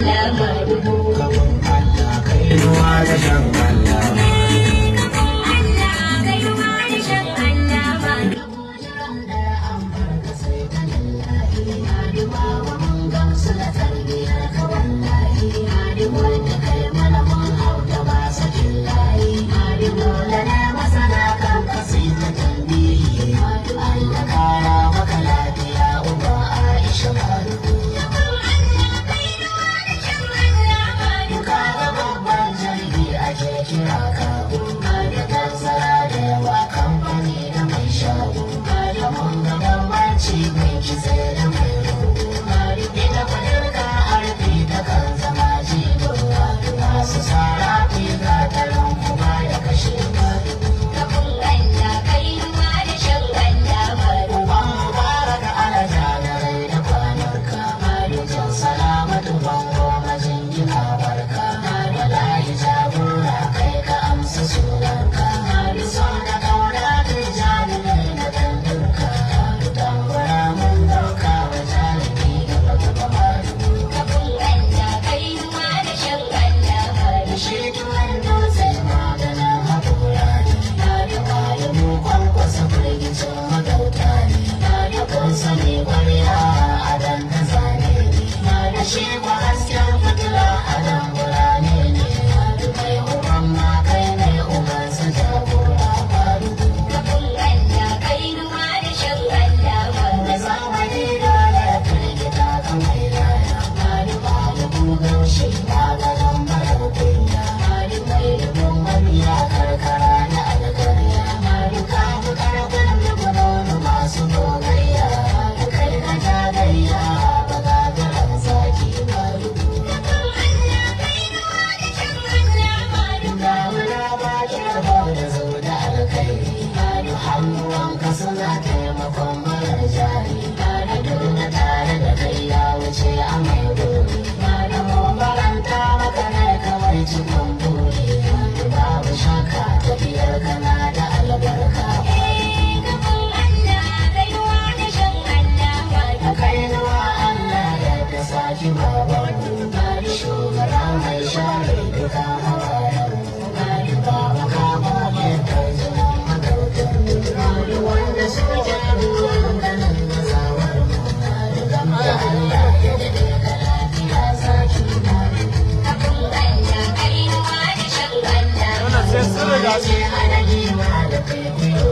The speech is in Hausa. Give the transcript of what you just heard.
Madugu. Gaban Allah kai ruwa da shan Allah. Allah kai ruwa da shan Allah Madugu. Jiran da an barka sai ta lallahi. Madugu mun gamsu da tarbiyar ka wallahi. Madugu da kai mana mun hauta ba sakin layi. Madugu da na masana kan ka sai ta tambihi. Madugu Allah kara maka lafiya uba Aisha Madugu. Allah kai ruwa da shan Allah Madugu. Duka ga babban jirgi ake kira kago. Da tansara da yawa kamfani da mai shago. Da mun ga bambanci mai kitse da mai rogo. Ita kudurka arfi ta kan zama jigo. Masu sara fi gatarin kuma ya kashe. Gaban Allah kai ruwa da shan Allah Madugu. Uban mubaraka alaja da rai da kwanarka. Jan salamatu bango majingina barka. Wallahi jagora kai ka amsa sunanka. Son da kauna kai jarumi na dandinka. Tambara mun dauka wa jarumi gaba gaba Madugu. Gaban Allah kai ruwa da shan Allah Madugu. Shi tuwon dutse maganin haƙora ne. Malamu kwankwasa firgicin magauta ne. Kun sani ƙwarya a dan ta zane ne. Da shi kwa hasken fitila a dan burane ne. Kai uban ma kai ne uban su jagora Madugu. Gaban Allah kai ruwa da shan Allah Madugu. Da zamani dole ya firgita ka mai laya. Madugu gaushi maganin marar kunya. Mai dubun mabiya karkara na alkarya. Ka fi karfin dubunono masu gogayya. Kai ka jagayya ba gagaran zaki Madugu. Gaban Allah kai ruwa da shan Allah Madugu. Damuna ba ki rabo da zo da alkhairi. Hannuwanka suna taimakon marar jari. Duk tare da kai ya wuce a mai gori. Mu baranta maka ne kawai cikin buri. Babu shakka tafiyar kana da albarka. Gaban Allah kai ruwa da shan Allah Madugu. Kai nuwa Allah yadda saki babanmu. Shugaba mai share duka hawayenmu. Baba ka goge tarjuman magautanmu. Wanda suke duwan ganin gazawarmu. Gam da Allah ya daɗe ka lafiya zaki Madugu. Gaban Allah kai ruwa da shan Allah Madugu. Ce ana giwa da kwaikwayo